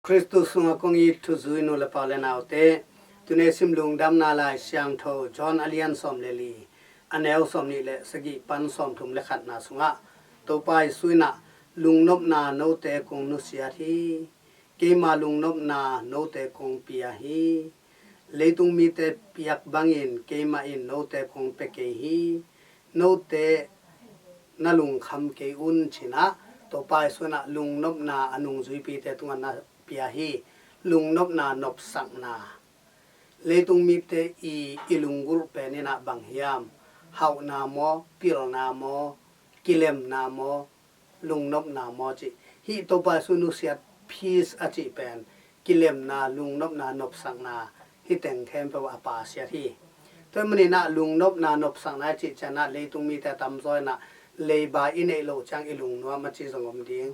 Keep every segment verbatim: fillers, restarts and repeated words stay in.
Khristu sungah kong it thuzui nu le pa le naute, tuni sim Lungdamna Lai Siangtho John a lian sawm le li, a neu sawm nih le sagih pan sawm thum le khatna sungah Topa Jesu in ah, "Lungnopna note kong nusiat hi, keima lungnopna note kong pia hi. Leitung mite piak bangin keimah in note kong pia kei hi. Note na lungkham kei un," ci-in ah Topa Jesu in ah lungnopna a nungzuipite tungah na pia hi. Lungnopna nopsakna. Leitung mite i, i lunggulh pen in ah bang hiam? Hauhna maw, pilna maw, kilemna maw, lungnopna maw cih. Hih Topa Jesu nusiat peace a cih pen kilemna, lungnopna, nopsakna, hih teng khempeuh a pasiat hi. Tua ahih manin ah lungnopna, nopsakna i cih ciangin ah leitung mite a tamzaw in ah leiba i neih loh ciang i lungnuam a ci zong om ding.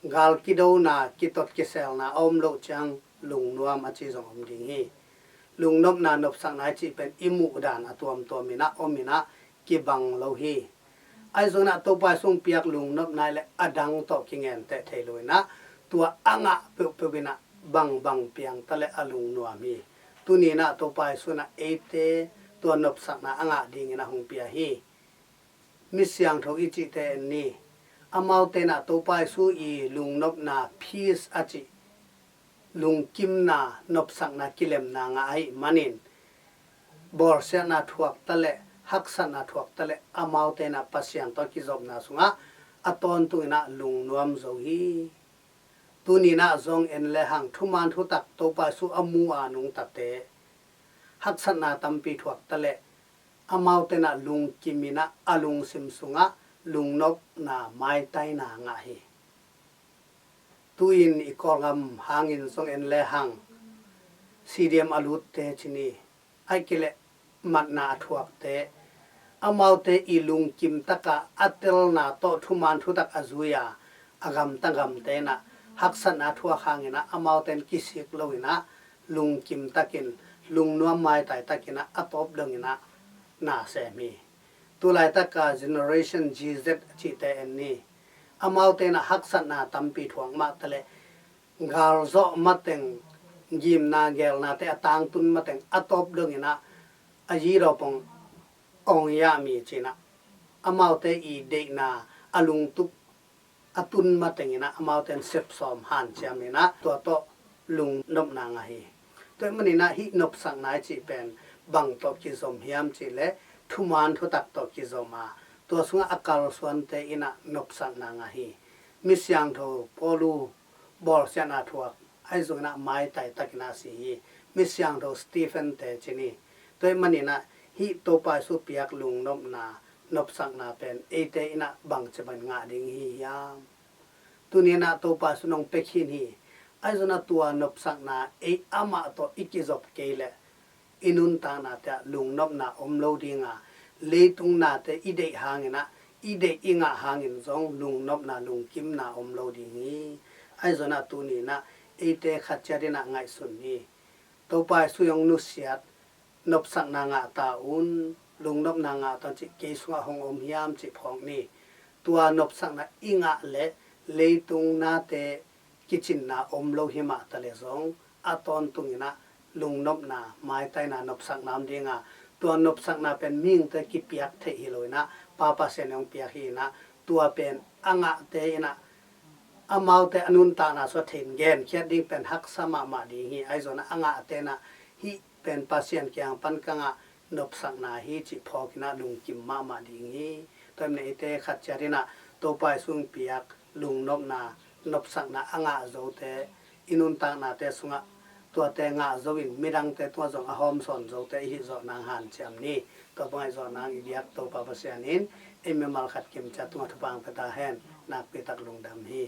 Gal kidona, kitot kiselna a om loh ciang lungnuam a ci zong om ding hi. Lungnopna, nopsakna i cih pen i muh dan a tuamtuam in ah om in ah kibang lo hi. Ahi zongin ah Topa Jesu hong piak lungnopna i le a dang tawh kingenteh thei lo in ah tua a ngah peuhpeuh in ah bangbang piang ta le a lungnuam hi. Tuni in ah Topa Jesu in ah eite tua nopsakna a ngah dingin ah hong pia hi. Mi siangtho i cihte en ni. Amaute in ah Topa Jesu i lungnopna, peace a cih, lungkimna, nopsakna, kilemna ngah ahih manin bawlsiatna thuak ta le, haksatna thuak ta le, amaute in ah Pasian tawh kizopna sungah a tawntung in ah lungnuam zo hi. Tuni in ah zong en le hang, thuman thutak Topa Jesu a mu a nungtate, haksatna tampi thuak ta le, amaute in ah lungkim in ah a lungsim sungah lungnopna, maitaina ngah hi. Tu-in i Kawlgam hangin zong en le hang, C D M a lutte ci ni, ahih kei leh matna a thuakte, amaute i lungkim takah a telna tawh thuman thutak a zui a, a gamta gamte in ah haksatna thuak hangin ah amaute in kisik lo in ah lungkim takin, lungnuam maitai takin ah a tawp dongin ah na sem hi. Tulaitak a Generation G Z cihte en ni. Amaute in ah haksatna tampi thuak mah ta le, galzawh mateng, gimna gelnate a tangtun mateng a tawp dongin ah a yi dawpong ong yah mi ci-in ah amaute i deihna a lungtup a tun mateng in ah amaute in sepsawm hanciam in ah tua tawh lungnopna ngah hi. Tua ahih manin ah hih nopsakna i cih pen bang tawh kizom hiam cih leh thuman thutak tawh kizom a, tua sungah a kalsuante in ah nopsakna ngah hi. Mi siangtho Paulu bawlsiatna thuak, ahi zongin ah maitai takin ah si hi. Mi siangtho Stephen te ci ni. Tua ahih manin ah hih Topa Jesu piak lungnopna, nopsakna pen eite in ah bangci bangin ngah ding i hi hiam? Tuni in ah Topa Jesu in hong pia khin hi. Ahi zongin ah tua nopsakna ei amah tawh i kizop kei leh i nuntaknate ah lungnopna om lo ding a, leitung nate i deih hangin ah, i deih i ngah hangin zong lungnopna, lungkimna om lo ding hi. Ahi zongin ah tuni in ah eite khat ciat in ah ngaihsun ni. Topa Jesu hong nusiat, nopsakna ngah ta un, lungnopna ngah ta un cih kei sungah hong om hiam cih phawk ni. Tua nopsakna i ngah leh leitung nate kicinna om lo hi mah ta leh zong a tawntung in ah lungnopna, maitaina, nopsakna om ding a, tua nopsakna pen mihingte kipiak theih hi lo in ah Pa Pasian in hong piak hi in ah, tua pen a ngahte in ah amaute a nuntakna sungah thei in genkhiat ding pen haksa mahmah ding hi. Ahi zongin ah a ngahte in ah hih pen Pasian kiang pan ka ngah nopsakna hi cih phawk in ah lungkim mahmah ding hi. Tua ahih manin eite khat ciat in ah Topa Jesu hong piak lungnopna, nopsakna a ngah zote i nuntaknate sungah tuate ngah zo in midangte tungah zong a hawmsawn zote i hih zawh nang hanciam ni. Tua bang i zawh nang i biak Topa Pasian in ei mimal khat kim ciat tungah thupha hong pia ta hen. Nakpi tak lungdam hi.